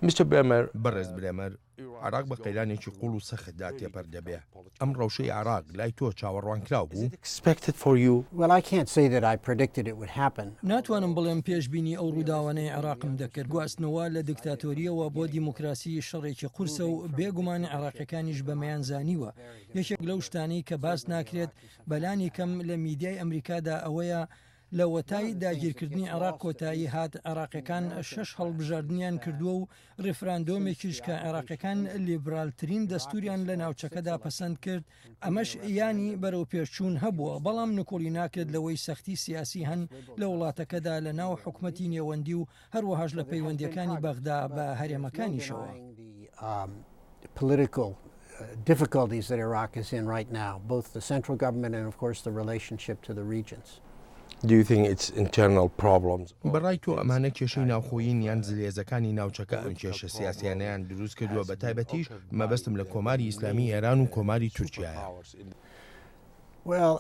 Mr. Bremer, بەڕێز برێمەر، عێراق بە قەیرانێکی قوڵ و سەختدا تێپەر دەبێ. ئەم ڕەوشەی عێراق لای تۆ چاوەڕوانکراو is بوو؟ it expected for you? Well, I can't say that I predicted it would happen. ناتوانم بڵێم پێشبینی ئەو ڕووداوانەی عێراقم دەکرد. گواستنەوە لە دیکتاتۆرییەوە بۆ دیموکراسی شەڕێکی قورسە و بێگومان عێراقیەکانیش بەمەیان زانیوە. یەکێک لەو شتانەی کە باس ناکرێت بەلانی کەم لە میدیای ئەمریکادا ئەوەیە لەوەتای داگیرکردنی عێراق کۆتایی هات، عێراقیەکان شەش هەڵبژاردنیان کردووە و ڕیفراندۆمێکیش کە عێراقیەکان لیبرالترین دەستوریان لە ناوچەکەدا پەسەند کرد، ئەمەش یانی بەرەوپێشچوون هەبووە، بەڵام نکوڵی ناکرێت لەوەی سەختی سیاسی هەن لە وڵاتەکەدا لە ناو حکومەتی نێوەندی و هەروەهاش لە پەیوەندیەکانی بەغدا بە هەرێمەکانیشەوە. Difficulties that Iraq is in right now, both the central government and of course the relationship to the regions. Do you think it's internal problems? بەڕای تۆ ئەمانە کێشەی ناوخۆیین یان زلهێزەکانی ناوچەکە ئەم کێشە سیاسیانەیان دروست کردووە بەتایبەتیش مەبەستم لە کۆماری ئیسلامی ئێران و کۆماری تورکیایە؟ Well,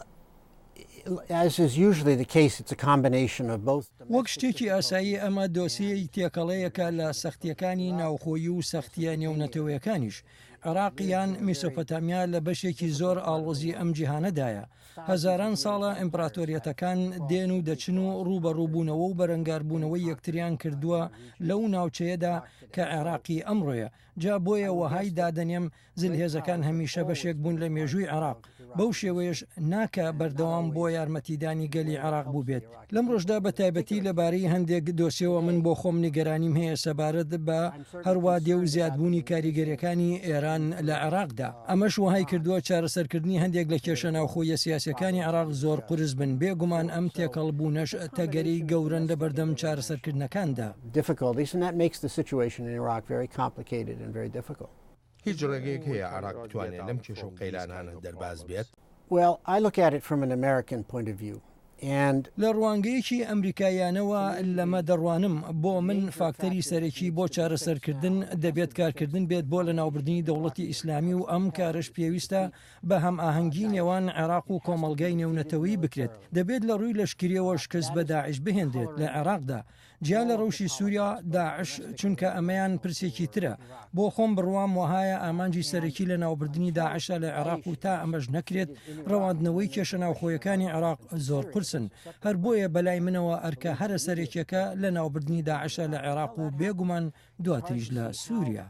as is usually the case, it's a combination of both. وەک شتێکی ئاسایی ئەمە دۆسیەی تێکەڵەیەکە لە سەختییەکانی ناوخۆیی و سەختییە نێونەتەوەیەکانیش. عێراق یان میسۆپۆتامیا لە بەشێکی زۆر ئاڵۆزی ئەم جیهانەدایە. هەزاران ساڵە ئیمپراتۆریەتەکان دێن و دەچن و ڕووبەڕووبوونەوە و بەرەنگاربوونەوەی یەکتریان کردووە لەو ناوچەیەدا کە عێراقی ئەمڕۆیە. جا بۆیە وەهای دادەنێم زلهێزەکان هەمیشە بەشێک بوون لە مێژووی عێراق، بەو شێوەیەش نا کە بەردەوام بۆ یارمەتیدانی گەلی عێراق بووبێت. لەمڕۆشدا بە تایبەتی لەبارەی هەندێک دۆسیەوە من بۆ خۆم نیگەرانیم هەیە سەبارەت بە هەروا دێ و زیادبوونی کاریگەریەکانی ئێران لە عێراقدا. ئەمەش وەهای کردووە چارەسەرکردنی هەندێک لە کێشە ناوخۆییە سیاسیەکانی عێراق زۆر قورس بن، بێ گومان ئەم تێکەڵبوونەش تەگەرەی گەورەن لەبەردەم چارەسەرکردنەکاندا. هیچ ڕێگەیەک هەیە عێراق بتوانێت لەم کێشە و قەیرانانە دەرباز بێت؟ Well, I look at it from an American point of view and. لە ڕوانگەیەکی ئەمریکاییانەوە لەمە دەڕوانم، بۆ من فاکتەری سەرەکی بۆ چارەسەرکردن دەبێت کارکردن بێت بۆ لەناوبردنی دەوڵەتی ئیسلامی و ئەم کارەش پێویستە بە هەمئاهەنگی نێوان عێراق و کۆمەڵگای نێونەتەوەیی بکرێت، دەبێت لە ڕووی لەشکرییەوە شکست بە داعش بهێنرێت لە عێراقدا، جیا لە ڕەوشی سوریا، داعش، چونکە ئەمەیان پرسێکی ترە. بۆ خۆم بڕوام وەهایە ئامانجی سەرەکی لەناوبردنی داعشە لە عێراق و تا ئەمەش نەکرێت ڕەواندنەوەی کێشە ناوخۆیەکانی عێراق زۆر قورسن. هەر بۆیە بەلای منەوە ئەرکە هەرە سەرەکیەکە لەناوبردنی داعشە لە عێراق و بێگومان دواتریش لە سوریا.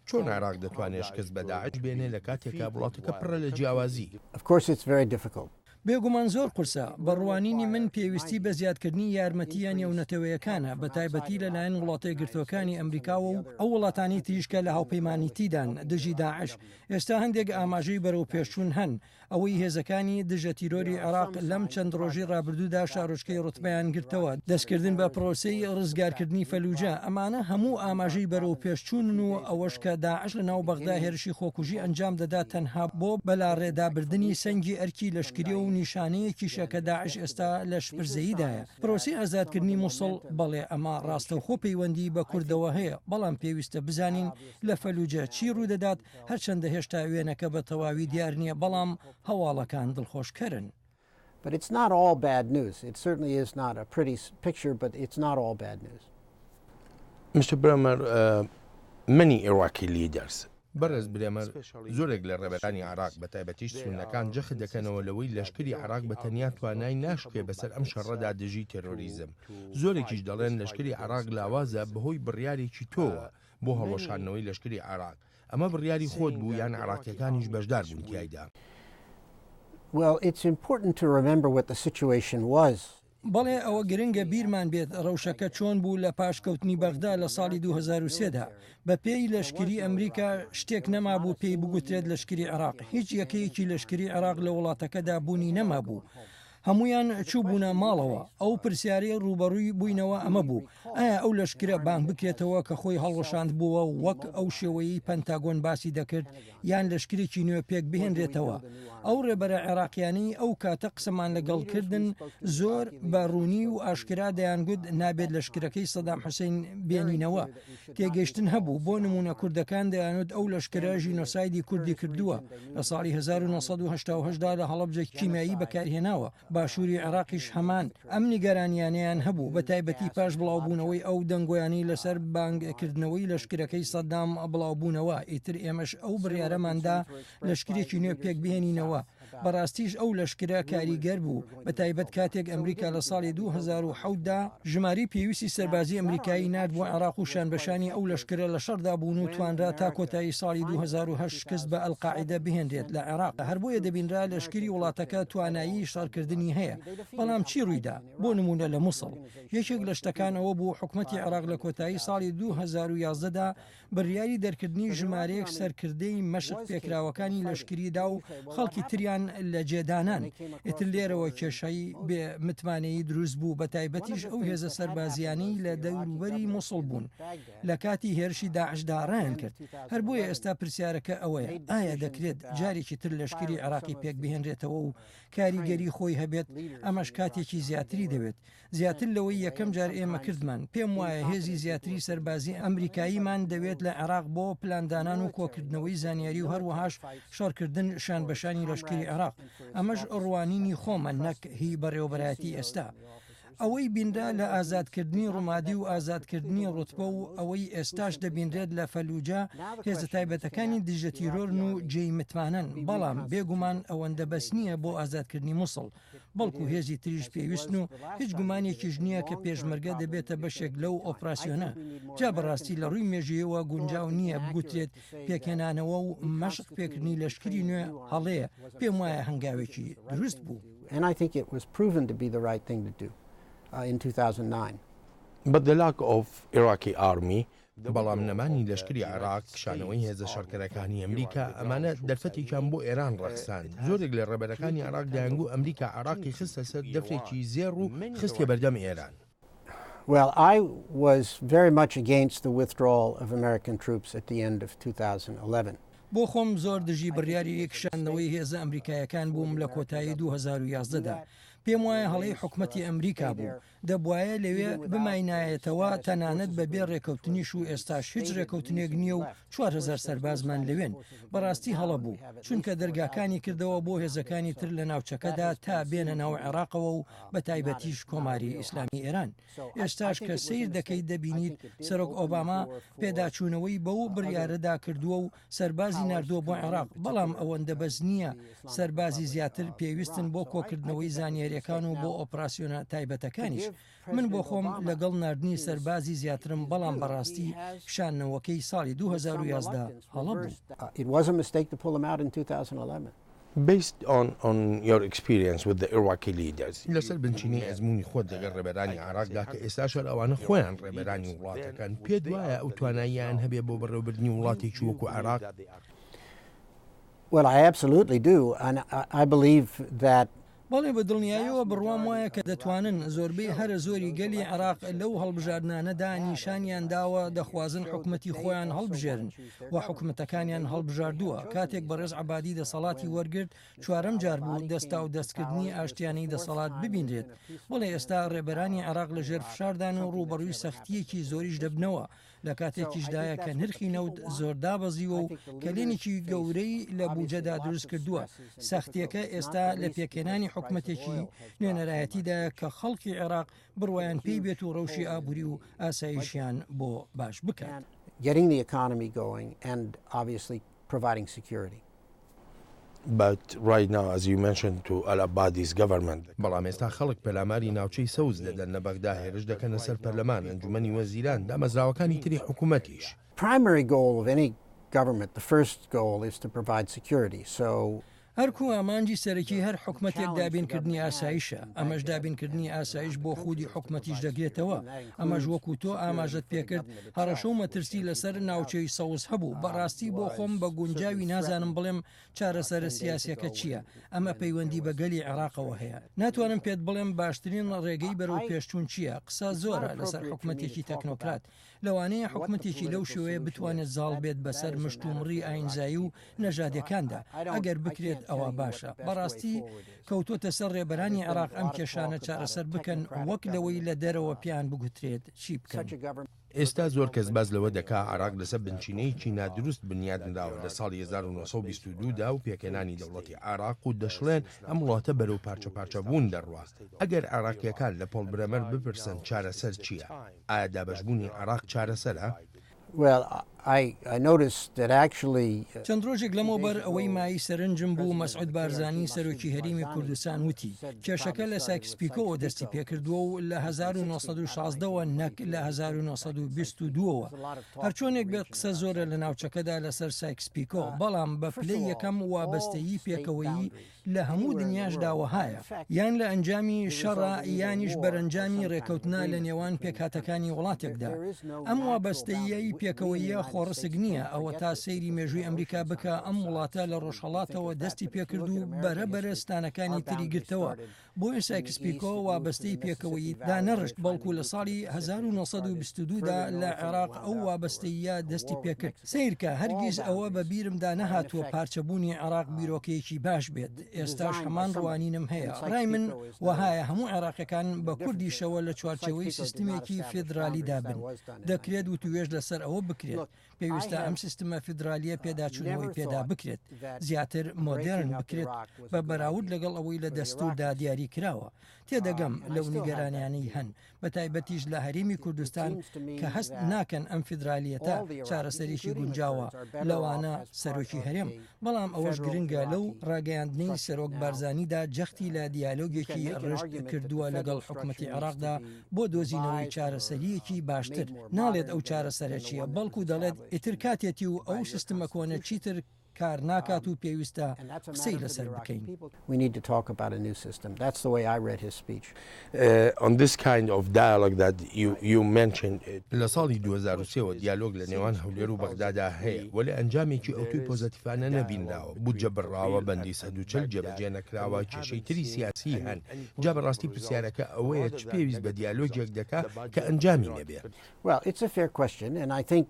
چۆن عێراق دەتوانێت شکست بە داعش بێنێ لە کاتێکا وڵاتەکە پڕە لە جیاوازی؟ Of course it's very difficult. بێگومان زۆر قورسە. بە ڕوانینی من پێویستی بە زیادکردنی یارمەتییە نێونەتەوەیەکانە، بە تایبەتی لە لایەن وڵاتەیەکگرتووەکانی ئەمریکاوە و ئەو وڵاتانەی تریش کە لە هاوپەیمانیتیدان دژی داعش. ئێستا هەندێک ئاماژەی بەرەوپێشچوون هەن، ئەوەی هێزەکانی دژە تیرۆری عێراق لەم چەند ڕۆژەی ڕابردوودا شارۆچکەی ڕوتبەیان گرتەوە، دەستکردن بە پرۆسەی ڕزگارکردنی فەلوجە، ئەمانە هەموو ئاماژەی بەرەوپێشچوونن و ئەوەش کە داعش لەناو بەغدا هێرشی خۆکوژی ئەنجام دەدات تەنها بۆ بەلاڕێدابردنی سەنگی ئەرکی لەشکریە و نیشانەیەکیشە کە داعش ئێستا لە شپرزەییدایە. پرۆسەی ئازادکردنی موسڵ، بەڵێ ئەمە ڕاستەوخۆ پەیوەندیی بە کوردەوە هەیە، بەڵام پێویستە بزانین لە فەلوجە چی ڕوودەدات، هەرچەندە هێشتا وێنەکە بە تەواوی دیار نییە، بەڵام هەواڵەکان دڵخۆشکەرن. But it's not all bad news. It certainly is not a pretty picture, but it's not all bad news. Mr. Bremer, many Iraqi leaders. بەڕێز برێمەر، زۆرێک لە ڕێبەرانی عێراق، بەتایبەتیش سوننەکان جەخت دەکەنەوە لەوەی لەشکری عێراق بە تەنیا توانای ناشکێ بەسەر ئەم شەڕەدا دژی تێرۆریزم. زۆرێکیش دەڵێن لەشکری عێراق لاوازە بەهۆی بڕیارێکی تۆوە بۆ هەڵوەشاندنەوەی لەشکری عێراق. ئەمە بڕیاری خۆت بوو یان عێراقییەکانیش بەشدار بوون تیایدا؟ Well, it's important to remember what the situation was. بەڵێ ئەوە گرنگە بیرمان بێت ڕەوشەکە چۆن بوو لە پاش کەوتنی بەغدا لە ساڵی 2003 دا. بە پێی لەشکری ئەمریکا شتێک نەمابوو پێی بگوترێت لەشکری عێراق، هیچ یەکەیەکی لەشکری عێراق لە وڵاتەکەدا بوونی نەمابوو. هەموویان چووبوونە ماڵەوە. ئەو پرسیارەی ڕووبەڕووی بووینەوە ئەمە بوو، ئایا ئەو لەشکرە بانگ بکرێتەوە کە خۆی هەڵوەشاندبووە وەک ئەو شێوەیەی پەنتاگۆن باسی دەکرد یان لەشکرێکی نوێ پێک بهێنرێتەوە؟ ئەو ڕێبەرە عێراقیانەی ئەو کاتە قسەمان لەگەڵ کردن زۆر بە ڕوونی و ئاشکرا دەیانگوت نابێت لەشکرەکەی سەدام حوسەین بێنینەوە. تێگەیشتن هەبوو، بۆ نموونە کوردەکان دەیانوت ئەو لەشکرە ژینۆسایدی کوردی کردووە، لە ساڵی 1988 دا لە هەڵەبجە کیمیایی بەکارهێناوە. باشووری عێراقیش هەمان ئەم نیگەرانییانەیان هەبوو، بەتایبەتی پاش بڵاوبوونەوەی ئەو دەنگۆیانەی لەسەر بانگکردنەوەی لەشکرەکەی سەدام بڵاوبوونەوە، ئیتر ئێمەش ئەو بڕیارەمان دا لەشکرێکی نوێ پێکبهێنینەوە. بەڕاستیش ئەو لەشکرە کاریگەر بوو، بەتایبەت کاتێک ئەمریکا لە ساڵی 2007 دا ژمارەی پێویستی سەربازی ئەمریکایی نارد بۆ عێراق و شانبەشانی ئەو لەشکرە لە شەڕدا بوون و توانرا تا کۆتایی ساڵی 2008 شکست بە ئەلقاعیدە بهێنرێت لە عێراق، هەر بۆیە دەبینرا لەشکری وڵاتەکە توانایی شەڕکردنی هەیە. بەڵام چی ڕوویدا؟ بۆ نموونە لە موسڵ. یەکێک لە شتەکان ئەوە بوو حکومەتی عێراق لە کۆتایی ساڵی 2011 دا بڕیاری دەرکردنی ژمارەیەک سەرکردەی مەشق پێکراوەکانی لەشکری دا و خەڵکی تریان لە جێ دانان. ئیتر لێرەوە کێشەی بێ متمانەیی دروست بوو، بەتایبەتیش ئەو هێزە سەربازییانەی لە دەوروبەری موسڵ بوون لە کاتی هێرشی داعشدا ڕایانکرد. هەر بۆیە ئێستا پرسیارەکە ئەوەیە ئایا دەکرێت جارێکی تر لەشکری عێراقی پێکبهێنرێتەوە و کاریگەری خۆی هەبێت، ئەمەش کاتێکی زیاتری دەوێت. زیاتر لەوەی یەکەم جار ئێمە کردمان، پێم وایە هێزی زیاتری سەربازی ئەمریکاییمان دەوێت لە عێراق بۆ پلاندانان و کۆکردنەوەی زانیاری و هەروەهاش شەڕکردن شان بەشانی لەشکری عێراق، ئەمەش ڕوانینی خۆمە نەک هی بەڕێوەبەرایەتی ئێستا. ئەوەی بینرا لە ئازادکردنی ڕومادی و ئازادکردنی ڕوتبە و ئەوەی ئێستاش دەبینرێت لە فەلوجە، هێزە تایبەتەکانی دژەتیرۆرن و جێی متمانەن، بەڵام بێگومان ئەوەندە بەس نییە بۆ ئازادکردنی موسڵ. بەڵکو هێزی تریش پێویستن و هیچ گومانێکیش نییە کە پێشمەرگە دەبێتە بەشێک لەو ئۆپراسیۆنە. جا بەڕاستی لە ڕووی مێژوویەوە گونجاو نییە بگوترێت پێکهێنانەوە و مەشق پێکردنی لەشکری نوێ هەڵەیە، پێم وایە هەنگاوێکی دروست بوو. But the lack of Iraqi army بەڵام نەمانی لەشکری عێراق، کشانەوەی هێزە شەڕکەرەکانی ئەمریکا، ئەمانە دەرفەتێکیان بۆ ئێران ڕەخساند. زۆرێک لە ڕێبەرەکانی عێراق دەیانگوو ئەمریکا عێراقی خستە سەر دەفرێکی زێڕ و خستیە بەردەم ئێران. Well, I was very much against the withdrawal of American troops at the end of 2011. بۆ خۆم زۆر دژی بڕیاری کشاندنەوەی هێزە ئەمریکایەکان بووم لە کۆتایی 2011 دا. پێم وایە هەڵەی حکومەتی ئەمریکا بوو. دەبوایە لەوێ بماینایەتەوە تەنانەت بەبێ رێکەوتنیش و ئێستاش هیچ رێکەوتنێک نییە و 4000 سەربازمان لەوێن. بەڕاستی هەڵە بوو، چونکە دەرگاکانی کردەوە بۆ هێزەکانی تر لە ناوچەکەدا تا بێنە ناو عێراقەوە و بەتایبەتیش کۆماری ئیسلامی ئێران. ئێستاش کە سەیر دەکەیت دەبینیت سەرۆک ئۆباما پێداچوونەوەی بەو بڕیارەدا کردووە و سەربازی ناردووە بۆ عێراق، بەڵام ئەوەندە بەس نییە، سەربازی زیاتر پێویستن بۆ کۆکردنەوەی زانیارییەکان و بۆ ئۆپراسیۆنە تایبەتەکانیش. من بۆ خۆم لەگەڵ ناردنی سەربازی زیاترم، بەڵام بەڕاستی کشانەوەکەی ساڵی 2011 هەڵە بوو. Based on on your experience with the Iraqi leaders. لەسەر بنچینەی ئەزموونی خۆت لەگەڵ ڕێبەرانی عێراقدا کە ئێستاش هەر ئەوانە خۆیان ڕێبەرانی وڵاتەکەن، پێت وایە ئەو تواناییەیان هەبێ بۆ بەڕێوەبردنی وڵاتێکی وەکو عێراق؟ Well, I absolutely do, and I believe that. بەڵێ بە دڵنیاییەوە بڕوام وایە کە دەتوانن، زۆربەی هەرە زۆری گەلی عێراق لەو هەڵبژاردنانەدا نیشانیان داوە دەخوازن حکومەتی خۆیان هەڵبژێرن و حکومەتەکانیان هەڵبژاردووە، کاتێک بەڕێز عەبادی دەسەڵاتی وەرگرت چوارەم جار بوو دەستاودەستکردنی ئاشتیانەی دەسەڵات ببینرێت، بەڵێ ئێستا ڕێبەرانی عێراق لەژێر فشاردان و ڕووبەڕووی سەختییەکی زۆریش دەبنەوە، لە کاتێکیشدایە کە نرخی نەوت زۆر دابەزیوە و کەلێنێکی گەورەی لە بوجەدا دروستکردووە، سەختییەکە ئێستا لە پێکهێنانی حکومەتێکی نوێنەرایەتیدایە کە خەڵکی عێراق بڕوایان پێی بێت و ڕەوشی ئابووری و ئاسایشیان بۆ باش بکات. Getting the economy going and obviously providing security. But right now as you mentioned to Al Abadi's government. بەڵام ئێستا خەڵک پەلاماری ناوچەی سەوز دەدەن لە بەغدا، هێرش دەکەنە سەر پەرلەمان، ئەنجومەنی وەزیران، دامەزراوەکانی تری حکومەتیش. Primary goal of any government, the first goal is to provide security, so. ئەرک و ئامانجی سەرەکی هەر حکومەتێک دابینکردنی ئاسایشە، ئەمەش دابینکردنی ئاسایش بۆ خودی حکومەتیش دەگرێتەوە، ئەمەش وەکو تۆ ئاماژەت پێکرد هەڕەشە و مەترسی لەسەر ناوچەی سەوز هەبوو، بەڕاستی بۆ خۆم بە گونجاوی نازانم بڵێم چارەسەرە سیاسیەکە چییە، ئەمە پەیوەندی بە گەلی عێراقەوە هەیە، ناتوانم پێت بڵێم باشترین ڕێگەی بەرەو پێشچوون چییە، قسە زۆرە لەسەر حکومەتێکی تەکنۆکرات، لەوانەیە حکومەتێکی لەو شێوەیە بتوانێت زاڵ بێت بەسەر مشتومڕی ئاینزایی و نەژادیەکاندا، ئەگەر بکرێت ئەوا باشە. بەڕاستی کەوتۆتە سەر ڕێبەرانی عێراق ئەم کێشانە چارەسەر بکەن وەک لەوەی لە دەرەوە پێیان بگوترێت چی بکەن. ئێستا زۆر کەس باس لەوە دەکا عێراق لەسەر بنچینەیەکی نادروست بنیات نراوە لە ساڵی 1922 دا و پێکهێنانی دەوڵەتی عێراق و دەشڵێن ئەم وڵاتە بەرەو پارچە پارچە بوون دەڕوا. ئەگەر عێراقییەکان لە پۆڵ برەمەر بپرسن چارەسەر چییە؟ ئایا دابەشبوونی عێراق چارەسەرە؟ چەند ڕۆژێک لەمەوبەر ئەوەی مایەی سەرنجم بوو مەسعود بارزانی سەرۆکی هەریمی کوردستان وتی کێشەکە لە سایکس پیکۆوە دەستی پێکردووە و لە 1916 ەوە نەک لە 1922 ەوە. هەرچۆنێک بێت قسە زۆرە لە ناوچەکەدا لەسەر سایکس پیکۆ بەڵام بە پلەی یەکەم وابەستەیی پێکەوەیی لە هەموو دنیاشدا وەهایە، یان لە ئەنجامی شەڕە یانیش بەرەنجامی ڕێکەوتنە لە نێوان پێکهاتەکانی وڵاتێکدا. ئەم وابەستەییەی پێکەوەییە خۆڕسک نییە، ئەوەتا سەیری مێژووی ئەمریکا بکە، ئەم وڵاتە لە ڕۆژهەڵاتەوە دەستی پێکرد و بەرە بەرە ستانەکانی تری گرتەوە، بۆیە سایکس پیکۆ وابەستەی پێکەوەیی دانەڕشت، بەڵکو لە ساڵی 1922 دا لە عێراق ئەو وابەستەییە دەستی پێکرد. سەیرکە، هەرگیز ئەوە بە بیرمدا نەهاتووە پارچەبوونی عێراق بیرۆکەیەکی باش بێت، ئێستاش هەمان ڕوانینم هەیە، ڕای من وەهایە هەموو عێراقیەکان بە کوردیشەوە لە چوارچێوەی سیستمێکی فیدرالیدا بن، دەکرێت وتووێژ لەسەر ئەوە بکرێت، پێویستە ئەم سیستمە فیدرالییە پێداچوونەوەی پێدا بکرێت، زیاتر مۆدێرن بکرێت بە بەراورد لەگەڵ ئەوەی لە دەستووردا دیاری کراوە. تێدەگەم لەو نیگەرانیانەی هەن، بەتایبەتیش لە هەرێمی کوردستان کە هەست ناکەن ئەم فیدرالییەتە چارەسەرێکی گونجاوە، لەوانە سەرۆکی هەرێم. بەڵام ئەوەش گرنگە لەو ڕاگەیاندنەی سەرۆک بارزانیدا جەختی لە دیالۆگێکی ڕژد کردووە لەگەڵ حکومەتی عێراقدا بۆ دۆزینەوەی چارەسەرییەکی باشتر، ناڵێت ئەو چارەسەرە چییە، بەڵکو دەڵێت ئیتر کاتێتی و ئەو سیستمە کۆنە چیتر کار ناکات و پێویستە قسەی لەسەر بکەین. لە ساڵی 2003 وە دیالۆگ لە نێوان هەولێر و بەغدادا هەیە، وەلێ ئەنجامێکی ئەوتۆی پۆزەتیفانە نەبینراوە، بودجە بڕاوە، بەندی 140 جێبەجێ نەکراوە، کێشەی تری سیاسیی هەن، جا بەڕاستی پرسیارەکە ئەوەیە چ پێویست بە دیالۆگێک دەکا کە ئەنجامی نەبێ؟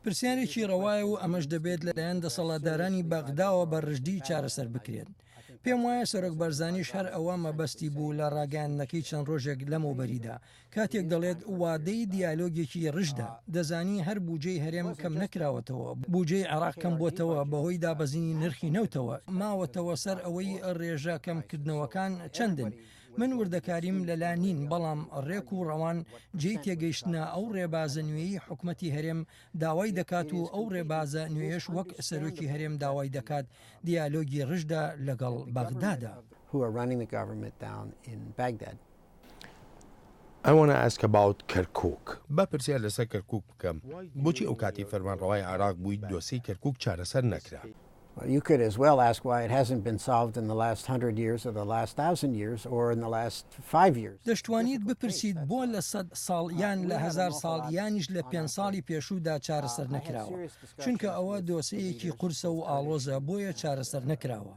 پرسیارێکی ڕەوایە و ئەمەش دەبێت لەلایەن دەسەڵاتدارانی بەغداوە بە ڕژدی چارەسەر بکرێت. پێم وایە سەرۆک بارزانیش هەر ئەوە مەبەستی بوو لە ڕاگەیاندنەکەی چەند ڕۆژێک لەمەوبەریدا کاتێک دەڵێت وادەی دیالۆگێکی ڕژدە، دەزانی هەر بوجەی هەرێم کەم نەکراوەتەوە، بوجەی عێراق کەم بۆتەوە بەهۆی دابەزینی نرخی نەوتەوە، ماوەتەوە سەر ئەوەی ڕێژە کەمکردنەوەکان چەندن، من وردەکاریم لەلا نین، بەڵام ڕێک و ڕەوان جێی تێگەیشتنە ئەو ڕێبازە نوێیەی حکومەتی هەرێم داوای دەکات و ئەو ڕێبازە نوێیەش وەک سەرۆکی هەرێم داوای دەکات دیالۆگی ڕژدە لەگەڵ بەغدادا. I wanna ask about Kirkuk. با پرسیار لەسەر کەرکوک بکەم، بۆچی ئەو کاتەی فەرمانڕەوای عێراق بوویت دۆسێی کەرکوک چارەسەر نەکرا؟ You could as well ask why it hasn't been solved in the last hundred years or the last thousand years or in the last five years. دەشتوانیت بپرسیت بۆ لە سەد ساڵ یان لە هەزار ساڵ یانیش لە پێنج ساڵی پێشوودا چارەسەر نەکراوە؟ چونکە ئەوە دۆسێیەکی قورسە و ئاڵۆزە بۆیە چارەسەر نەکراوە.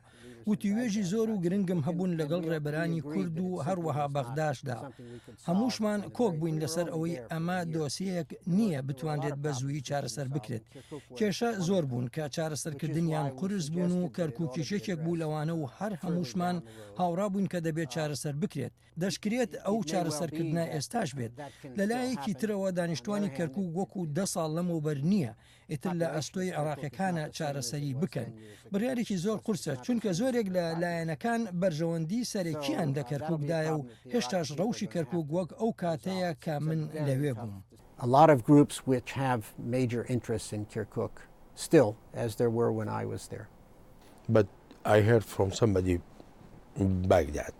وتووێژی زۆر و گرنگم هەبوون لەگەڵ ڕێبەرانی کورد و هەروەها بەغداشدا. هەمووشمان کۆک بووین لەسەر ئەوەی ئەمە دۆسیەیەک نییە بتوانرێت بە زوویی چارەسەر بکرێت. کێشە زۆر بوون کە چارەسەرکردنیان قورس بوون و کەرکووکیش یەکێک بوو لەوانە و هەر هەمووشمان هاوڕا بووین کە دەبێت چارەسەر بکرێت. دەشکرێت ئەو چارەسەرکردنە ئێستاش بێت. لەلایەکی ترەوە دانیشتوانی کەرکوک وەکو دە ساڵ لەمەوبەر نییە، ئیتر لە ئەستۆی عێراقیەکانە چارەسەری بکەن. بڕیارێکی زۆر قورسە، چونکە زۆرێک لە لایەنەکان بەرژەوەندی سەرەکیان لە کەرکوکدایە و هێشتاش ڕەوشی کەرکوک وەک ئەو کاتەیە کە من لەوێ بووم. A lot of groups which have major interests in Kirkuk still as there were when I was there. But I heard from somebody Baghdad.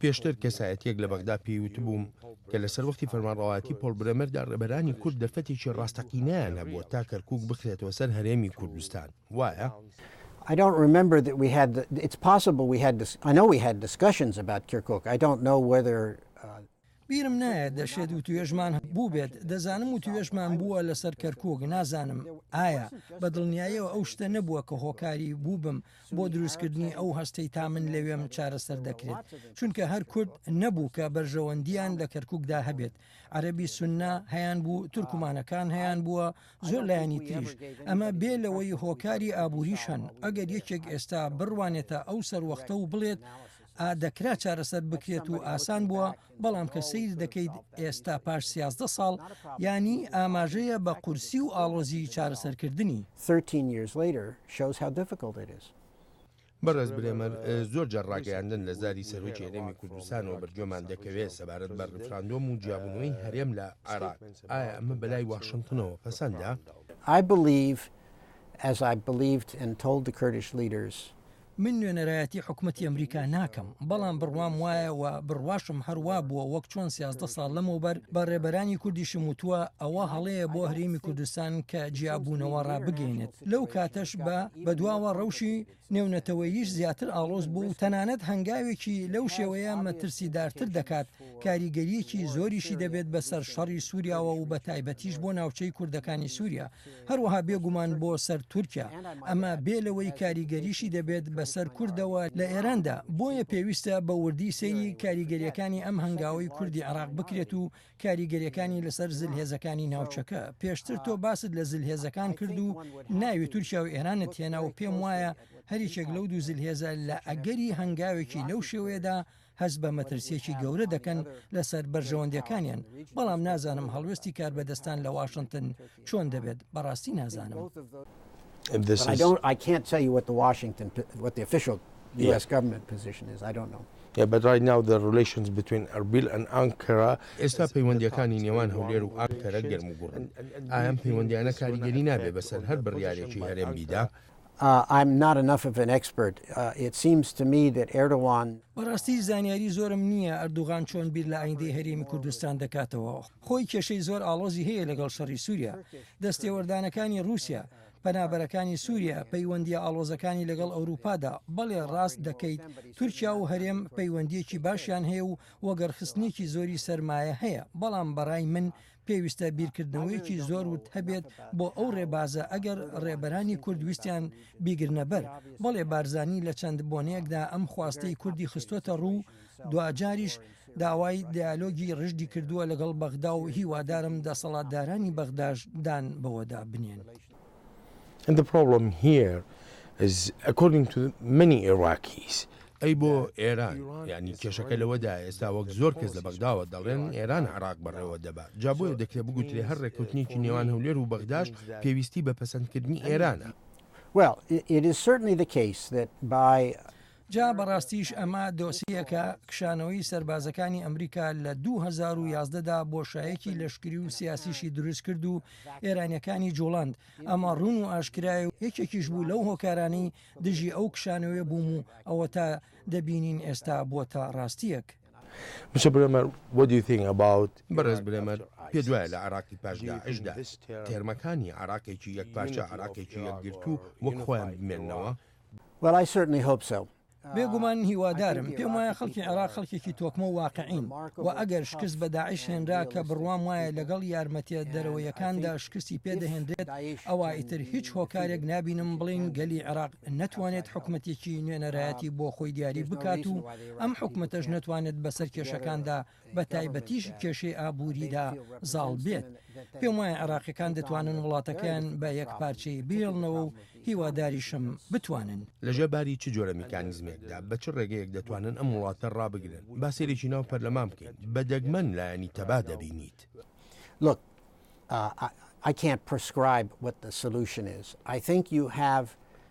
پێشتر کەسایەتییەک لە بەغدا پێی وتبووم کە لە سەروەختی فەرمانڕەوایەتی پۆڵ برێمەردا ڕێبەرانی کورد دەرفەتێکی ڕاستەقینەیان هەبووە تا کەرکووک بخرێتەوە سەر هەرێمی کوردستان. وایە؟ I don't remember that we had it's possible we had I know we had discussions about Kirkuk. I don't know whether بیرم نایەت دەشێت وتوێژمان بووبێت، دەزانم وتوێژمان بووە لەسەر کەرکوک، نازانم ئایا بە دڵنیایەوە ئەو شتە نەبووە کە هۆکاری بووبم بۆ دروستکردنی ئەو هەستەی تا من لەوێم چارەسەر دەکرێت، چونکە هەر کورد نەبوو کە بەرژەوەندییان لە کەرکوکدا هەبێت، عەرەبی سوننە هەیانبوو، تورکمانەکان هەیانبووە، زۆر لایەنی تریش، ئەمە بێ لەوەی هۆکاری ئابووریش هەن، ئەگەر یەکێک ئێستا بڕوانێتە ئەو سەروەختە و بڵێت. ئا دەکرا چارەسەر بکرێت و ئاسان بووە، بەڵام کە سەیر دەکەیت ئێستا پاش 13 ساڵ، یانی ئاماژەیە بە قورسی و ئاڵۆزی چارەسەرکردنی. بەڕێز برێمەر، زۆر جار ڕاگەیاندن لە زاری سەرۆکی هەرێمی کوردستانەوە بەرگوێمان دەکەوێت سەبارەت بە ڕیفراندۆم و جیابوونەوەی هەرێم لە عێراق، ئایا ئەمە بەلای واشنتنەوە پەسەندە؟ I believe, as I believed and told the Kurdish leaders, من نوێنەرایەتی حکومەتی ئەمریکا ناکەم، بەڵام بڕوام وایە و بڕواشم هەر وا بووە وەک چۆن 13 ساڵ لەمەوبەر بە ڕێبەرانی کوردیشم وتووە ئەوە هەڵەیە بۆ هەرێمی کوردستان کە جیابوونەوە ڕابگەیەنێت لەو کاتەش بە بەدواوە ڕەوشی نێونەتەوەییش زیاتر ئاڵۆز بوو و تەنانەت هەنگاوێکی لەو شێوەیە مەترسیدارتر دەکات، کاریگەرییەکی زۆریشی دەبێت بەسەر شەڕی سوریاوە و بەتایبەتیش بۆ ناوچەی کوردەکانی سوریا، هەروەها بێگومان بۆ سەر تورکیا، ئەمە بێ لەوەی کاریگەریشی دەبێت بەسەر کوردەوە لە ئێراندا، بۆیە پێویستە بە وردی سەیری کاریگەرییەکانی ئەم هەنگاوەی کوردی عێراق بکرێت و کاریگەریەکانی لەسەر زلهێزەکانی ناوچەکە. پێشتر تۆ باست لە زلهێزەکان کرد و ناوی تورکیا و ئێرانت هێنا و پێم وایە هەریەکێک لەو دوو زلهێزە لە ئەگەری هەنگاوێکی لەو شێوەیەدا هەست بە مەترسیەکی گەورە دەکەن لەسەر بەرژەوەندیەکانیان، بەڵام نازانم هەڵوێستی کاربەدەستان لە واشنتن چۆن دەبێت، بەڕاستی نازانم. ئێستا پەیوەندییەکانی نێوان هەولێر و ئانکەرە گەرموگوڕن، ئایا ئەم پەیوەندییانە کاریگەری نابێ بەسەر هەر بڕیارێکی هەرێم بیدا؟ بەڕاستی زانیاری زۆرم نییە ئەردوغان چۆن بیر لە ئایندەی هەرێمی کوردستان دەکاتەوە، خۆی کێشەی زۆر ئاڵۆزی هەیە لەگەڵ شەڕی سووریا، دەستێوەردانەکانی ڕووسیا، پەنابەرەکانی سووریا، پەیوەندییە ئاڵۆزەکانی لەگەڵ ئەوروپادا، بەڵێ ڕاست دەکەیت تورکیا و هەرێم پەیوەندییەکی باشیان هەیە و وەگەڕخستنێکی زۆری سەرمایە هەیە، بەڵام بەڕای من پێویستە بیرکردنەوەیەکی زۆر ورد هەبێت بۆ ئەو ڕێبازە ئەگەر ڕێبەرانی کورد ویستیان بیگرنە بەر، بەڵێ بارزانی لە چەند بۆنەیەکدا ئەم خواستەی کوردی خستۆتە ڕوو و دواجاریش داوای دیالۆگی ڕژدی کردووە لەگەڵ بەغدا و هیوادارم دەسەڵاتدارانی بەغداش دان بەوەدا بنێن. And the problem here is according to many Iraqis. ئەی بۆ ئێران؟ یانی کێشەکە لەوەدایە ئێستا وەک زۆر کەس لە بەغداوە دەڵێن ئێران عێراق بەڕێوە دەبا، جا بۆیە دەکرێ بگوترێ هەر ڕێککەوتنێکی نێوان هەولێر و بەغداش پێویستی بە پەسەندکردنی ئێرانە. Well, it is certainly the case that by. جا بەڕاستیش ئەمە دۆسیەکە، کشانەوەی سەربازەکانی ئەمریکا لە 2011 دا بۆشایەکی لەشکری و سیاسیشی دروست کرد و ئێرانیەکانی جوڵاند، ئەمە ڕوون و ئاشکرایە و یەکێکیش بوو لەو هۆکارانەی دژی ئەو کشانەوەیە بووم و ئەوەتا دەبینین ئێستا بووەتە ڕاستیەک. Mister Bremer, what do you think about. بەڕێز برێمەر، پێت وایە لە عێراقی پاش داعشدا تێرمەکانی عێراقێکی یەکپارچە، عێراقێکی یەکگرتوو وەک خۆیان بمێننەوە؟ Well, I certainly hope so. بێگومان هیوادارم، پێم وایە خەڵکی عێراق خەڵکێکی تۆکمە و واقعین و ئەگەر شکست بە داعش هێنرا کە بڕوام وایە لەگەڵ یارمەتیە دەرەوەیەکاندا شکستی پێ دەهێنرێت ئەوا ئیتر هیچ هۆکارێک نابینم بڵێین گەلی عێراق نەتوانێت حکومەتێکی نوێنەرایەتی بۆ خۆی دیاری بکات و ئەم حکومەتەش نەتوانێت بەسەر کێشەکاندا بە تایبەتیش کێشەی ئابووریدا زاڵ بێت. پێم وایە عێراقیەکان دەتوانن وڵاتەکەیان بە یەکپارچەیی بهێڵنەوە و هیواداریشم بتوانن. لەژێر باری چ جۆرە میکانیزمێکدا، بە چ ڕێگەیەک دەتوانن ئەم وڵاتە ڕابگرن؟ با سەیرێکی ناو پەرلەمان بکەین، بە دەگمەن لایەنی تەبا دەبینیت. Look, I can't prescribe what the solution is. I think you have.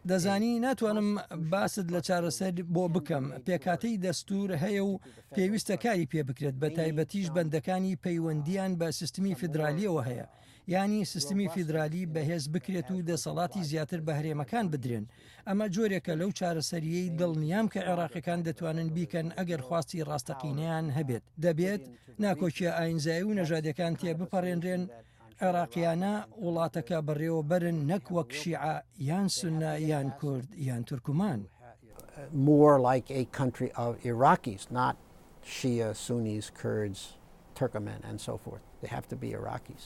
دەزانی ناتوانم باست لە چارەسەر بۆ بکەم، پێکهاتەی دەستوور هەیە و پێویستە کاری پێ بکرێت، بەتایبەتیش بەندەکانی پەیوەندییان بە سیستمی فیدرالییەوە هەیە، یانی سیستمی فیدرالی بەهێز بکرێت و دەسەڵاتی زیاتر بە هەرێمەکان بدرێن، ئەمە جۆرێکە لەو چارەسەرییەی دڵنیام کە عێراقیەکان دەتوانن بیکەن ئەگەر خواستی ڕاستەقینەیان هەبێت. دەبێت ناکۆکیە ئاینزایی و نەژادیەکان تێبپەڕێنرێن، عێراقیانە وڵاتەکە بەڕێوە بەرن نەک وەک شیعە یان سوننە یان کورد یان تورکمان. More like a country of Iraqis, not Shia, Sunnis, Kurds, Turkomen and so forth. They have to be Iraqis.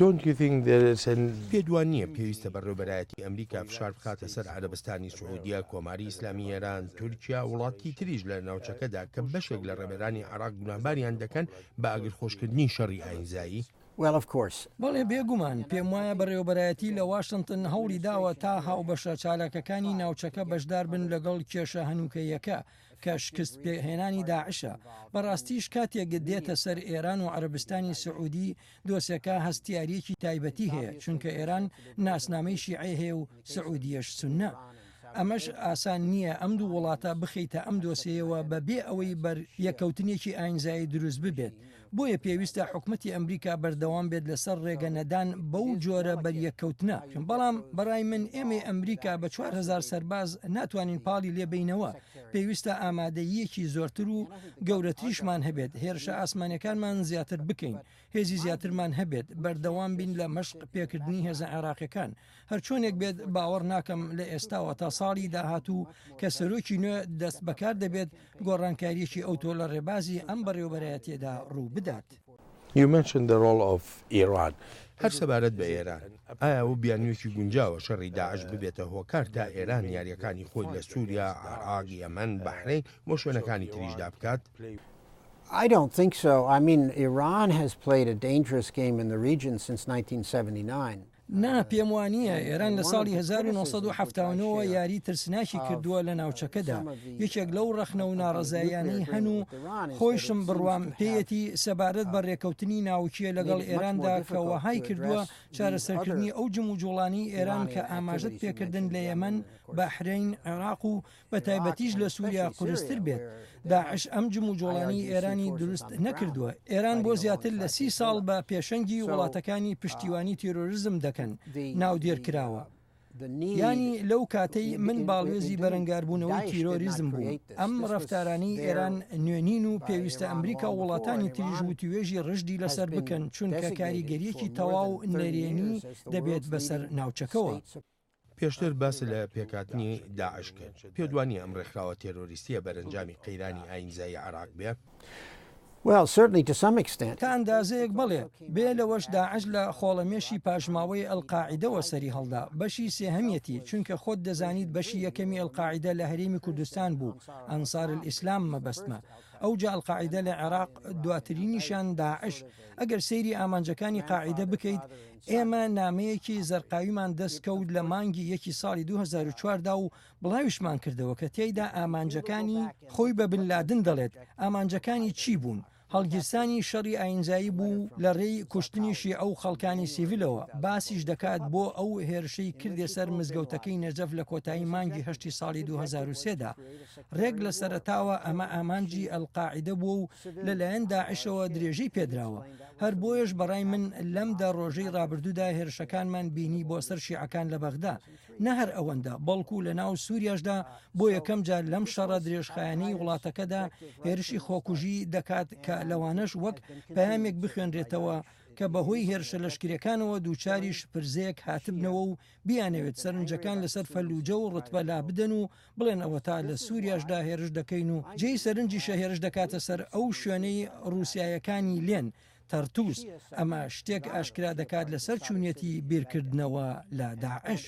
Don't you think there is an. پێت وا نییە پێویستە بەڕێوەبەرایەتی ئەمریکا فشار بخاتە سەر عەرەبستانی سعودیە، کۆماری ئیسلامی ئێران، تورکیا، وڵاتی تریش لە ناوچەکەدا کە بەشێک لە ڕێبەرانی عێراق گوناهباریان دەکەن بە ئاگرخۆشکردنی شەڕی ئاینزایی؟ Well of course. بەڵێ بێگومان، پێموایە بەڕێوەبەرایەتی لە واشنتن هەوڵی داوە تا هاوبەشە چالاکەکانی ناوچەکە بەشداربن لەگەڵ کێشە هەنووکەییەکە. کە شکست پێهێنانی داعشە. بەڕاستیش کاتێک دێتە سەر ئێران و عەرەبستانی سعودی دۆسێکە هەستیارییەکی تایبەتی هەیە، چونکە ئێران ناسنامەی شیعەی هەیە و سعودیەش سوننە. ئەمەش ئاسان نییە ئەم دوو وڵاتە بخەیتە ئەم دۆسێیەوە بە بێ ئەوەی بەر یەککەوتنێکی ئاینزایی دروست ببێت. بۆیە پێویستە حکومەتی ئەمریکا بەردەوام بێت لەسەر ڕێگە نەدان بەو جۆرە بەریەککەوتنە. بەڵام بەڕای من ئێمەی ئەمریکا بە 4000 سەرباز ناتوانین پاڵی لێ بەینەوە. پێویستە ئامادەییەکی زۆرتر و گەورەتریشمان هەبێت، هێرشە ئاسمانیەکانمان زیاتر بکەین، هێزی زیاترمان هەبێت، بەردەوام بین لە مەشق پێکردنی هێزە عێراقیەکان. هەرچۆنێک بێت باوەڕ ناکەم لە ئێستاوە تا ساڵی داهاتوو کە سەرۆکی نوێ دەست بەکار دەبێت گۆڕانکارییەکی ئەوتۆ لە ڕێبازی ئەم بەڕێوەبەرایەتیەدا ڕوو بدات. You mentioned the role of Iran. هەر سەبارەت بە ئێران، ئایا ئەوە بیانوویەکی گونجاوە شەڕی داعش ببێتە هۆکار تا ئێران یارییەکانی خۆی لە سووریا، عێراق، یەمەن، بەحرەین و شوێنەکانی تریشدا بکات؟ I don't think so. I mean, Iran has played a dangerous game in the region since 1979. نا پێم وانییە، ئێران لە ساڵی 1979 ەوە یاری ترسناکی کردووە لە ناوچەکەدا، یەکێک لەو ڕەخنە و ناڕەزاییانەی هەن و خۆیشم بڕوام پێیەتی سەبارەت بە ڕێکەوتنی ناوکییە لەگەڵ ئێراندا کە وەهای کردووە چارەسەرکردنی ئەو جموجوڵانەی ئێران کە ئاماژەت پێکردن لە یەمەن، بەحرەین، عێراق و بە تایبەتیش لە سوریا قورستر بێت. داعش ئەم جموجۆڵانەی ئێرانی دروست نەکردووە. ئێران بۆ زیاتر لە سی ساڵ بە پێشەنگی وڵاتەکانی پشتیوانی تیرۆرزم دەکەن ناودێر کراوە. یانی لەو کاتەی من باڵوێزی بەرەنگاربوونەوەی تیرۆریزم بووم، ئەم ڕەفتارانەی ئێران نوێ نین و پێویستە ئەمریکا و وڵاتانی تریش وتووێژی ڕژدی لەسەر بکەن، چونکە کاریگەرییەکی تەواو نەرێنی دەبێت بەسەر ناوچەکەوە. پێشتر باست لە پێکهاتنی داعش کرد، پێت وانییە ئەم ڕێکخراوە تێرۆریستییە بەرەنجامی قەیرانی ئایینزایی عێراق بێ؟ تا ئەندازەیەک بەڵێ، بێ لەوەش داعش لە خۆڵەمێشی پاشماوەی ئەلقاعیدەوە سەری هەڵدا، بەشی سێهەمیەتی، چونکە خۆت دەزانیت بەشی یەکەمی ئەلقاعیدە لە هەرێمی کوردستان بوو، ئەنسار ئەلئیسلام مەبەستمە، ئەوجا ئەلقاعیدە لە عێراق، دواترینیشیان داعش، ئەگەر سەیری ئامانجەکانی قاعیدە بکەیت، ئێمە نامەیەکی زەرقاویمان دەست کەوت لە مانگی یەکی ساڵی 2004 دا و بڵاویشمان کردەوە کە تێیدا ئامانجەکانی خۆی بە بن لادن دەڵێت ئامانجەکانی چی بوون هەڵگیرسانی شەڕی ئاینزایی بوو لە ڕێی کوشتنی شیعە و خەڵکانی سیڤیلەوە باسیش دەکات بۆ ئەو هێرشەی کردیە سەر مزگەوتەکەی نەجەف لە کۆتایی مانگی هەشتی ساڵی 2003 دا ڕێک لە سەرەتاوە ئەمە ئامانجی ئەلقاعیدە بووە و لەلایەن داعشەوە درێژەی پێدراوە. هەر بۆیەش بەڕای من لەم دە ڕۆژەی ڕابردوودا هێرشەکانمان بینی بۆ سەر شیعەکان لە بەغدا، نە هەر ئەوەندە، بەڵکو لە ناو سوریاشدا بۆ یەکەم جار لەم شەڕە درێژخایەنەی وڵاتەکەدا هێرشی خۆکوژی دەکات کە لەوانەش وەک پەیامێک بخوێنرێتەوە کە بەهۆی هێرشە لەشکریەکانەوە دووچاری شپرزەیەک هاتبنەوە و بیانەوێت سەرنجەکان لەسەر فەلوجە و ڕتبە لابدەن و بڵێن ئەوەتا لە سوریاشدا هێرش دەکەین و جێی سەرنجیشە هێرش دەکاتە سەر ئەو شوێنەی ڕوسیایەکانی لێن، تەرتوس، ئەمە شتێک ئاشکرا دەکات لەسەر چونیەتی بیرکردنەوە لە داعش.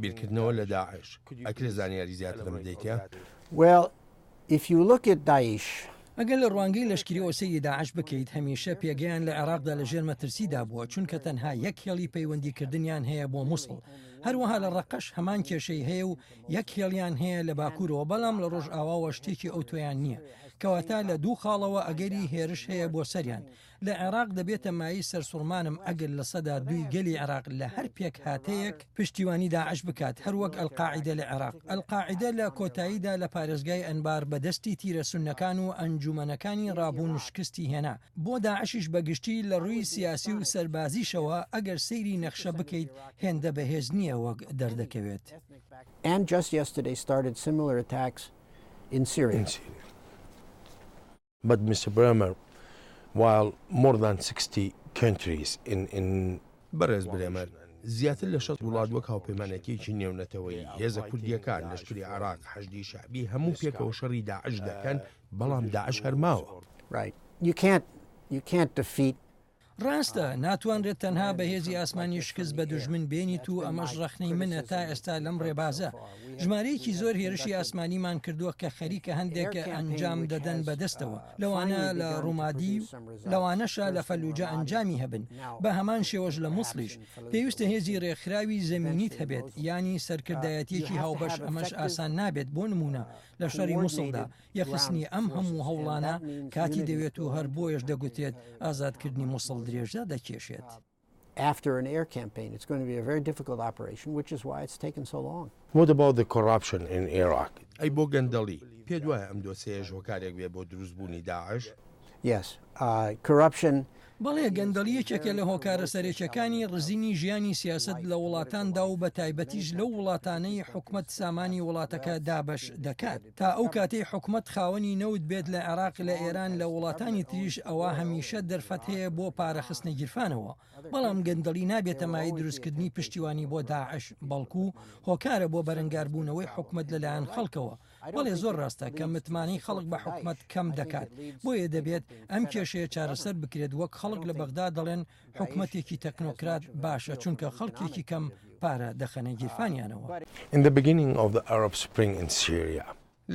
بیرکردنەوە لە داعش، ئەکرێ زانیاری زیاترم بدەیتێ؟ Well, if you look at Daesh. ئەگەر لە ڕوانگەی لەشکریەوە سەیری داعش بکەیت، هەمیشە پێگەیان لە عێراقدا لە ژێر مەترسیدا بووە، چونکە تەنها یەک هێڵی پەیوەندیکردنیان هەیە بۆ موسڵ. هەروەها لە ڕەققەش هەمان کێشەی هەیە و یەک هێڵیان هەیە لە باکوورەوە، بەڵام لە ڕۆژئاواوە شتێکی ئەوتۆیان نییە. کەواتە لە دوو خاڵەوە ئەگەری هێرش هەیە بۆ سەریان. لە عێراق دەبێتە مایەی سەرسوڕمانم ئەگەر 2% گەلی عێراق لە هەر پێکهاتەیەک پشتیوانی داعش بکات هەروەک ئەلقاعیدە لە عێراق. ئەلقاعیدە لە کۆتاییدا لە پارێزگای ئەنبار بە دەستی تیرە سوننەکان و ئەنجومەنەکانی ڕابوون شکستی هێنا. بۆ داعشیش بە گشتی لە ڕووی سیاسی و سەربازیشەوە ئەگەر سەیری نەخشە بکەیت هێندە بەهێز نییە وەک دەردەکەوێت. And just yesterday started similar attacks in Syria. But Mister Bremer, while more than 60 countries in in. بەڕێز برێمەر، زیاتر لە 60 وڵات وەک هاوپەیمانێتییەکی نێونەتەوەیی، هێزە کوردییەکان، لەشکری عێراق، حەشدی شەعبی هەموو پێکەوە شەڕی داعش دەکەن، بەڵام داعش هەر ماوە. Right. You can't, you can't defeat. ڕاستە، ناتوانرێت تەنها بە هێزی ئاسمانی شکست بە دوژمن بێنیت و ئەمەش ڕەخنەی منە تا ئێستا لەم ڕێبازە. ژمارەیەکی زۆر هێرشی ئاسمانیمان کردووە کە خەریکە هەندێک ئەنجام دەدەن بە دەستەوە، لەوانە لە ڕومادی و لەوانەشە لە فەلوجە ئەنجامی هەبن، بە هەمان شێوەش لە موسڵیش. پێویستە هێزی ڕێکخراوی زەمینیت هەبێت، یانی سەرکردایەتییەکی هاوبەش، ئەمەش ئاسان نابێت، بۆ نموونە لە شەڕی موسڵدا، یەکخستنی ئەم هەموو هەوڵانە کاتی دەوێت و هەر بۆیەش دەگوترێت ئازادکردنی موسڵ درێژە دەکێشێت. After an air campaign it's going to be a very difficult operation which is why it's taken so long. What about the corruption in Iraq? ئەی بۆ گەندەڵی؟ پێت وایە ئەم دۆسێیەش هۆکارێک بێ بۆ دروستبوونی داعش؟ Yes. Corruption. بەڵێ، گەندەڵی یەکێکە لە هۆکارە سەرەکیەکانی ڕزینی ژیانی سیاسەت لە وڵاتاندا و بە تایبەتیش لەو وڵاتانەی حکومەت سامانی وڵاتەکە دابەش دەکات. تا ئەو کاتەی حکومەت خاوەنی نەوت بێت لە عێراق لە ئێران لە وڵاتانی تریش ئەوا هەمیشە دەرفەت هەیە بۆ پارە خستنە گیرفانەوە. بەڵام گەندەڵی نابێتە مایەی دروستکردنی پشتیوانی بۆ داعش، بەڵکو هۆکارە بۆ بەرەنگاربوونەوەی حکومەت لەلایەن خەڵکەوە. بەڵێ زۆر ڕاستە کە متمانەی خەڵک بە حکومەت کەم دەکات، بۆیە دەبێت ئەم کێشەیە چارەسەر بکرێت، وەک خەڵک لە بەغدا دەڵێن حکومەتێکی تەکنۆکرات باشە چونکە خەڵکێکی کەم پارە دەخەنە گیرفانیانەوە. In the beginning of the Arab Spring in Syria.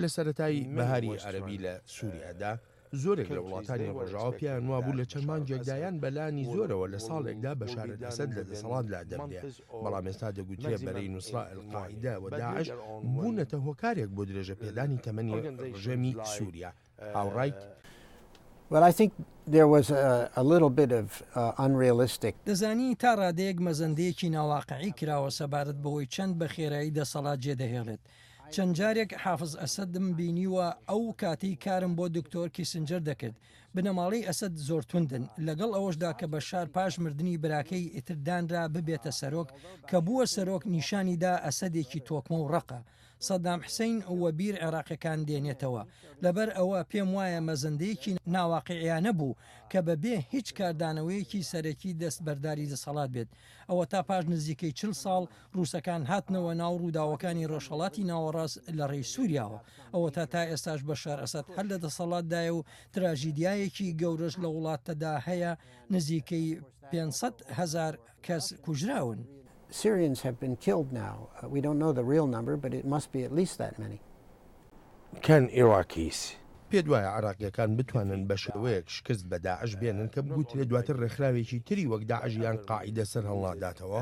لە سەرەتای بەهاری عەرەبی لە سوریادا، زۆرێک لە وڵاتانی ڕۆژاوا پێیان وابوو لە چەند مانگێکدا یان بە لانی زۆرەوە لە ساڵێکدا بەشار ئەلئەسەد لە دەسەڵات لادەبرێ، بەڵام ئێستا دەگوترێ بەرەی نوسرە، ئەلقاعیدە و داعش بوونەتە هۆکارێک بۆ درێژەپێدانی تەمەنی ڕژێمی سوریا. هاوڕایت؟ Well, I think there was a little bit of unrealistic. دەزانی تا ڕادەیەک مەزەندەیەکی ناواقعی کراوە سەبارەت بەوەی چەند بە خێرایی دەسەڵات جێدەهێڵێت. چەند جارێک حافز ئەسەدم بینیوە ئەو کاتەی کارم بۆ دکتۆر کیسنجەر دەکرد. بنەماڵەی ئەسەد زۆر توندن، لەگەڵ ئەوەشدا کە بەشار پاش مردنی براکەی ئیتر دانرا ببێتە سەرۆک، کە بووە سەرۆک نیشانی دا ئەسەدێکی تۆکمە و ڕەقە. سەدام حسین وەبیر عێراقیەکان دێنێتەوە. لەبەر ئەوە پێم وایە مەزەندەیەکی ناواقیعیانە بوو کە بە بێ هیچ کاردانەوەیەکی سەرەکی دەستبەرداری دەسەڵات بێت. ئەوەتا پاش نزیکەی 40 ساڵ ڕووسەکان هاتنەوە ناو ڕووداوەکانی ڕۆژهەڵاتی ناوەڕاست لە ڕێی سووریاوە. ئەوەتا تا ئێستاش بەشار ئەسەد هەر لە دەسەڵاتدایە و تراژیدیایەکی گەورەش لە وڵاتەدا هەیە نزیکەی 500 هەزار کەس کوژراون. Syrians have been killed now. We don't know the real number, but it must be at least that many. Can Iraqis. پێت وایە عێراقییەکان بتوانن بە شێوەیەک شکست بە داعش بێنن کە بگوترێ دواتر ڕێکخراوێکی تری وەک داعش یان قاعیدە سەرهەڵناداتەوە؟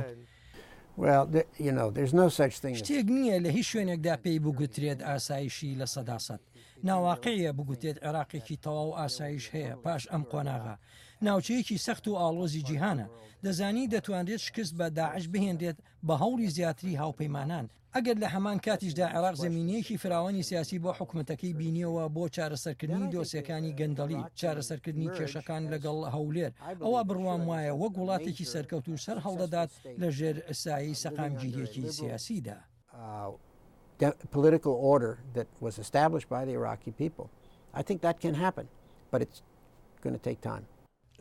Well, you know, there's no such thing as. شتێک نییە لە هیچ شوێنێکدا پێی بگوترێت ئاسایشی 100%. ناواقعیە بگوترێت عێراقێکی تەواو ئاسایش هەیە پاش ئەم قۆناغە. ناوچەیەکی سەخت و ئاڵۆزی جیهانە. دەزانی دەتوانرێت شکست بە داعش بهێنرێت بە هەوڵی زیاتری هاوپەیمانان، ئەگەر لە هەمان کاتیشدا عێراق زەمینەیەکی فراوانی سیاسی بۆ حکومەتەکەی بینیەوە بۆ چارەسەرکردنی دۆسیەکانی گەندەڵی، چارەسەرکردنی کێشەکان لەگەڵ هەولێر، ئەوا بڕوام وایە وەک وڵاتێکی سەرکەوتوو سەرهەڵدەدات لە ژێر سایەی سەقامگیرییەکی سیاسیدا. political order that was established by the Iraqi people. I think that can happen, but it's gonna take time.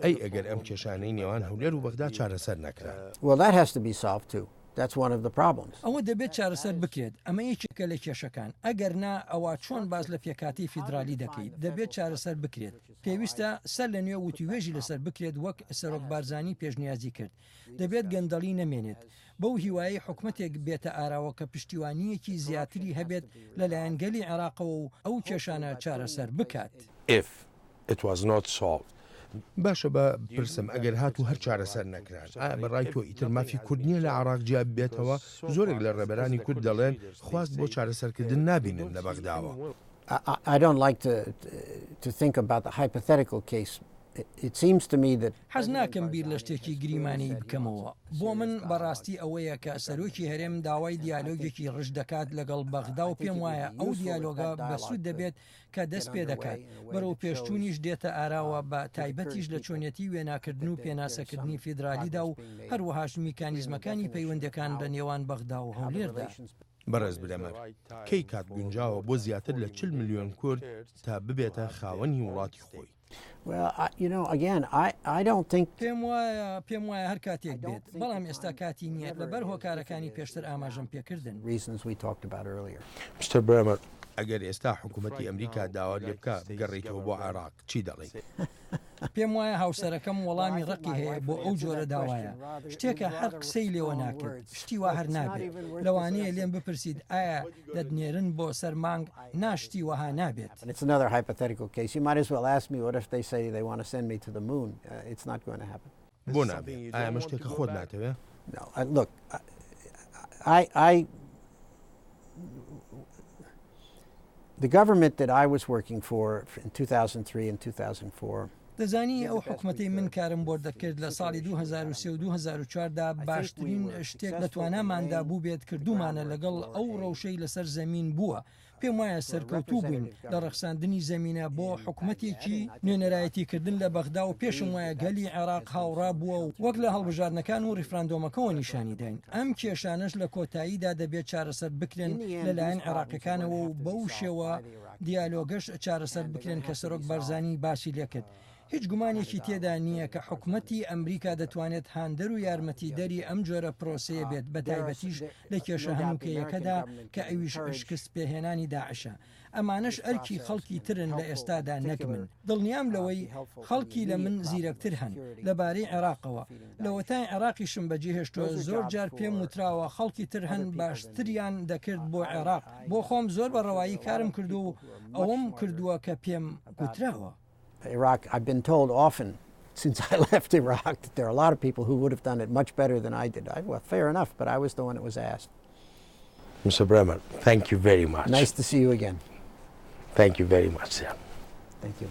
ئەی ئەگەر ئەم کێشانەی نێوان هەولێر و بەغدا چارەسەر نەکران؟ Well that has to be solved too. That's one of the problems. ئەوە دەبێت چارەسەر بکرێت، ئەمە یەکێکە لە کێشەکان، ئەگەر نا ئەوا چۆن باس لە پێکهاتەی فیدرالی دەکەیت، دەبێت چارەسەر بکرێت، پێویستە سەر لە نوێ وتووێژی لەسەر بکرێت وەک سەرۆک بارزانی پێشنیازی کرد، دەبێت گەندەڵی نەمێنێت، بەو هیوایەی حکومەتێک بێتە ئاراوە کە پشتیوانییەکی زیاتری هەبێت لەلایەن گەلی عێراقەوە و ئەو کێشانە چارەسەر بکات. If it was not solved. باشە با بپرسم ئەگەر هاتوو هەر چارەسەر نەکران ئایا بە ڕای تۆ ئیتر مافی کورد نییە لە عێراق جیا ببێتەوە؟ زۆرێک لە ڕێبەرانی کورد دەڵێن خواست بۆ چارەسەرکردن نابینن لە بەغداوە. I don't like to to think about the hypothetical case. It seems to me that. حەز ناکەم بیر لە شتێکی گریمانەیی بکەمەوە. بۆ من بە ڕاستی ئەوەیە کە سەرۆکی هەرێم داوای دیالۆگێکی ڕژد دەکات لەگەڵ بەغدا و پێم وایە ئەو دیالۆگە بەسوود دەبێت کە دەست پێدەکات، بەرەوپێشچوونیش دێتە ئاراوە بە تایبەتیش لە چۆنیەتی وێناکردن و پێناسەکردنی فیدرالیدا و هەروەهاش میکانیزمەکانی پەیوەندیەکان لە نێوان بەغدا و هەولێردا. بەڕێز برێمەر، کەی کات گونجاوە بۆ زیاتر لە 40 ملیۆن کورد تا ببێتە خاوەنی وڵاتی خۆی؟ پێم وایە پێم وایە هەر کاتێک بێت، بەڵام ئێستا کاتی نییە لەبەر هۆکارەکانی پێشتر ئاماژەم پێکردن. Mister Bremer. ئەگەر ئێستا حکوومەتی ئەمریکا داوات لێ بکا بگەڕێیتەوە بۆ عێراق چی دەڵێیت؟ پێم وایە هاوسەرەکەم وەڵامی ڕەقی هەیە بۆ ئەو جۆرە داوایە. شتێکە هەر قسەی لێوە ناکرد. شتی وا هەر نابێت. لەوانەیە لێم بپرسیت ئایا دەتنێرن بۆ سەر مانگ؟ نا شتی وەها نابێت. بۆ نابێ؟ ئایا ئەمە شتێکە خۆت ناتەوێ؟ The government that I was working for in 2003 and 2004 دەزانی ئەو حکومەتەی من کارم بۆ دەکرد لە ساڵی 2003 و 2004 دا باشترین شتێک لە تواناماندا بووبێت کردوومانە لەگەڵ ئەو ڕەوشەی لەسەر زەمین بووە پێم وایە سەرکەوتوو بووین لە ڕەخساندنی زەمینە بۆ حکومەتێکی نوێنەرایەتیکردن لە بەغدا و پێشم وایە گەلی عێراق هاوڕا بووە و وەک لە هەڵبژاردنەکان و ڕیفراندۆمەکەوە نیشانی داین ئەم کێشانەش لە کۆتاییدا دەبێت چارەسەر بکرێن لەلایەن عێراقیەکانەوە و بەو شێوە دیالۆگەش چارەسەر بکرێن کە سەرۆک بارزانی باسی لێکرد. هیچ گومانێکی تێدا نییە کە حکومەتی ئەمریکا دەتوانێت هاندەر و یارمەتیدەری ئەم جۆرە پرۆسەیە بێت بەتایبەتیش لە کێشە هەنووکەیەکەدا کە ئەویش شکست پێهێنانی داعشە. ئەمانەش ئەرکی خەڵکی ترن لە ئێستادا نەک من. دڵنیام لەوەی خەڵکی لە من زیرەکتر هەن لەبارەی عێراقەوە. لەوەتای عێراقیشم بەجێهێشتووە زۆر جار پێم وتراوە خەڵکی تر هەن باشتریان دەکرد بۆ عێراق. بۆ خۆم زۆر بە ڕەوایی کارم کردووە و ئەوەم کردووە کە پێم گوتراوە. Iraq, I've been told often since I left Iraq that there are a lot of people who would have done it much better than I did. I, well, fair enough, but I was the one that was asked. Mr. Bremer, thank you very much. Nice to see you again. Thank you very much, sir. Thank you.